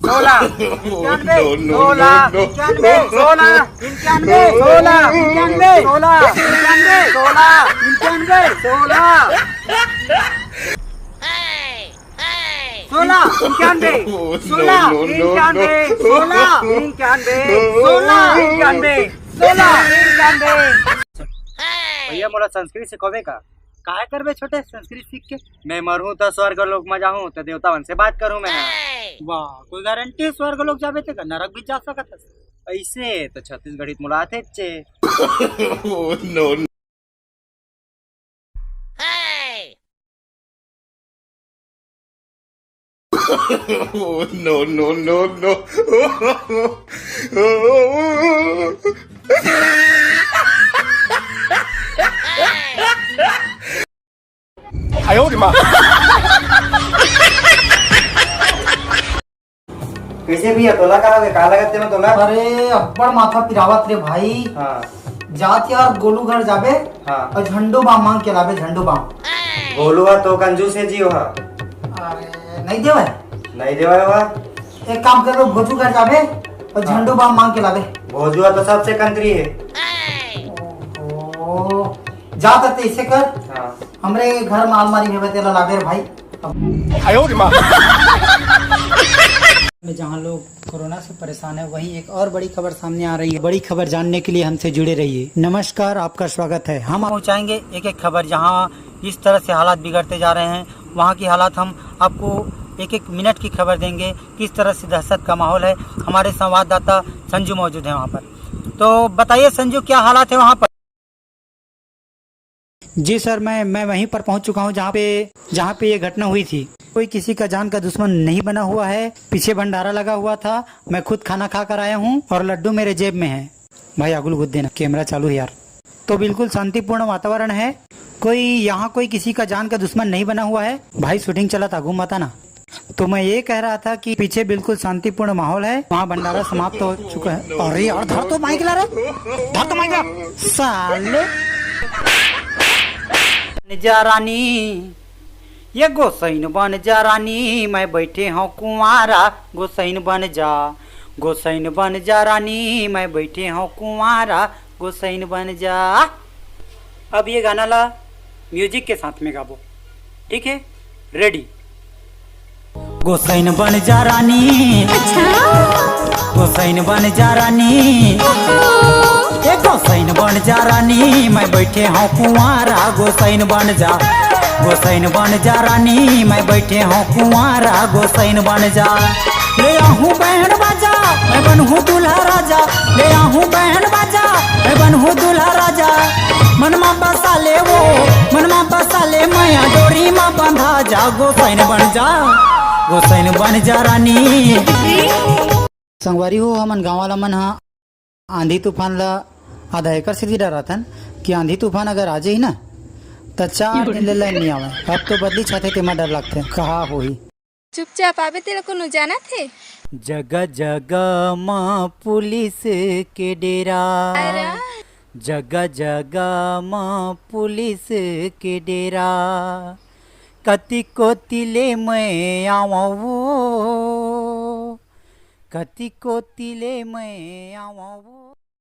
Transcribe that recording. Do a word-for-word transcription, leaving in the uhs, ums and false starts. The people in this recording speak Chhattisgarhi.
सोलह, इक्यानवे, सोलह, इक्यानवे, सोलह, इक्यानवे, सोलह, इक्यानवे, सोलह, इक्यानवे, सोलह। सोलह इक्यानवे, सोलह इक्यानवे, सोलह इक्यानवे, सोलह इक्यानवे, सोलह इक्यानवे। भैया, मोला संस्कृत सिखावे का? काय करबे छोटे संस्कृत सीख के? मैं मरहूं त स्वर्ग लोक म जाहूं त देवता मन से बात करूं मैं। वाह, कोई गारंटी स्वर्ग लोक जाबे ते नरक भी जा सकत हस? ऐसे तो छत्तीसगढ़ी मोला आथे चे। No, no, no, no. कैसे भैया, तोला का होगे? का लगत तेमा तोला? अरे, अब्बड़ माथा पिरावत रे भाई। हाँ। जात यार गोलू घर जाबे हाँ। और झंडू बाम मांग के लाबे, झंडू बाम। गोलू हा तो कंजूस है जी, ओहा। अरे, नहीं देवे? नहीं देवे ओहा। एक काम कर लो, भोजू घर जाबे और हाँ। झंडू बाम मांग के लाबे। भोजू हा तो सबसे कंत्री है। ओहो, जा त ऐसे कर। हाँ। हमरे घर में अलमारी में तेला लाबे रे भाई। में जहाँ लोग कोरोना से परेशान है, वहीं एक और बड़ी खबर सामने आ रही है। बड़ी खबर जानने के लिए हमसे जुड़े रहिए। नमस्कार, आपका स्वागत है। हम पहुँचाएंगे एक एक खबर, जहाँ इस तरह से हालात बिगड़ते जा रहे हैं, वहाँ की हालात हम आपको एक एक मिनट की खबर देंगे। किस तरह से दहशत का माहौल है, हमारे संवाददाता संजू मौजूद है वहाँ पर। तो बताइए संजू, क्या हालात है वहाँ पर? जी सर, मैं मैं वहीं पर पहुंच चुका हूं जहां पे जहां पे ये घटना हुई थी। कोई किसी का जान का दुश्मन नहीं बना हुआ है। पीछे भंडारा लगा हुआ था, मैं खुद खाना खा कर आया हूं और लड्डू मेरे जेब में है। भाई आगुल गुद देना, कैमरा चालू है यार। तो बिल्कुल शांतिपूर्ण वातावरण है, कोई यहाँ कोई किसी का जान का दुश्मन नहीं बना हुआ है। भाई शूटिंग चला था, घूम मत आना। तो मैं ये कह रहा था कि पीछे बिल्कुल शांतिपूर्ण माहौल है, वहाँ भंडारा समाप्त हो चुका है। अरे यार, धर तो माइक ला रे, धर तो माइक ला, साले। जा रानी, ये गोसैन बन जा रानी, मैं बैठे हूँ कुंवारा। गोसैन बन जा, गोसैन बन जा रानी, मैं बैठे हूँ कुंवारा। गोसैन बन जा। अब ये गाना ला म्यूजिक के साथ में गाबो, ठीक है? रेडी। गोसैन बन जा रानी, अच्छा। गोसैन बन जा रानी, ए गोसैन बन जा रानी, मैं बैठे हूँ कुंवारा। गोसैन बन जा, गोसैन बन जा रानी, मैं बैठे हूँ कुंवारा। गोसैन बन जा, ले आहूँ बैंड बाजा, मैं बनहूँ दूल्हा राजा। ले आहूँ बैंड बाजा, मैं बनहूँ दूल्हा राजा। मनमा बसा ले वो, मनमा बसा ले मया डोरी मा बंधा जा। गोसैन बन जा, गोसैन बन जा रानी। संगवारी हो, हमन गाँव वाला मन हा आंधी तूफान ला आधा एकर सेती डराथन कि आंधी तूफान अगर आ जाही ना, त चार दिन ले लाइन नइ आवय। अब तो बदली छाथे, तेमा डर लगथे, कहा होही। चुपचाप आबे, तेला कोनो जानत हे? जगह जगह म पुलिस के डेरा, अरे। जगह जगह म पुलिस के डेरा, कति कोति ले मैं आवंव वो, कति कोति ले मैं आवंव वो।